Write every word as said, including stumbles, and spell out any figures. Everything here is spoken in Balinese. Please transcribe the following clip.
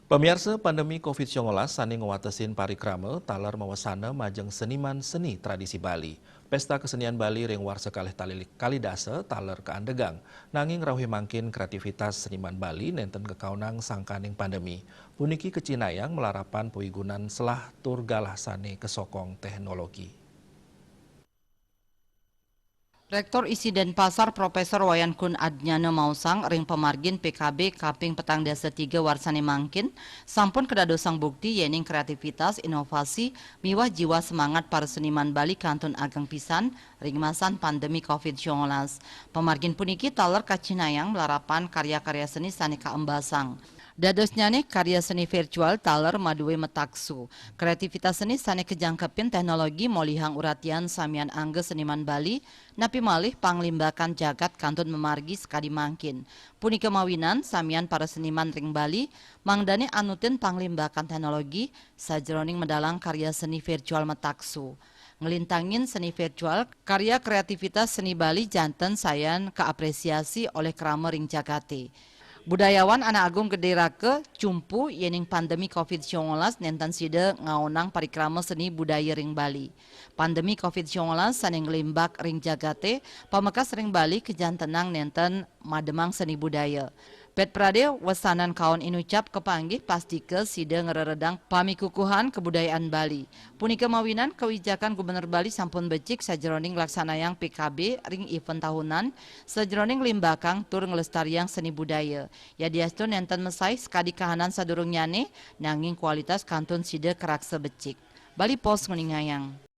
Pamiarsa, pandemi covid sangalas sané ngawatesin parikrama taler mawesana majeng seniman seni tradisi Bali. Pesta Kesenian Bali ring warsa kalih tali-, kalih dasa taler kaandegang, nanging rauhé mangkin kreativitas seniman Bali nénten kakaonang sangkaning pandemi. Puniki kacihnayang malarapan pawigunan selah tur galah sané kasokong teknologi. Rektor I S I Denpasar Profesor Wayan Kun Adnyana maosang ring pamargin P K B kaping petang dasa tiga warsané mangkin sampun kadadosang bukti yéning kreativitas, inovasi, miwah jiwa semangat para seniman Bali kantun ageng pisan ring masan pandemi covid sangalas. Pamargin puniki taler kacihnayang malarapan karya-karya seni sané kaembasang. Dadosnyané karya seni virtual taler madué mataksu. Kreativitas seni sané kajangkepin teknologi molihang uratian samian angga seniman Bali, napi malih panglimbakan jagat kantun mamargi sakadi mangkin. Punika mawinan samian para seniman ring Bali mangdané anutin panglimbakan teknologi sajeroning medalang karya seni virtual mataksu. Nglintangin seni virtual, karya kreativitas seni Bali janten sayan kaapresiasi olih krama ring jagaté. Budayawan Anak Agung Gedé Raka cumpu yéning pandemi covid sangalas nénten sida ngaonang parikrama seni budaya ring Bali. Pandemi covid sangalas sané nglimbak ring jagaté, pamekas ring Bali kajantenang nénten mademang seni budaya. Pét pradé wesanan kaon inucap kapanggih pastika sida ngreredang pamikukuhan kabudayaan Bali. Punika mawinan kawijakan Gubernur Bali sampun becik sajeroning nglaksanayang P K B ring event tahunan sajeroning nglimbakang tur nglestariang seni budaya. Yadiastun nénten masaih sakadi kahanan sadurungnyané, nanging kualitas kantun sida karaksa becik. Bali Post nguningayang.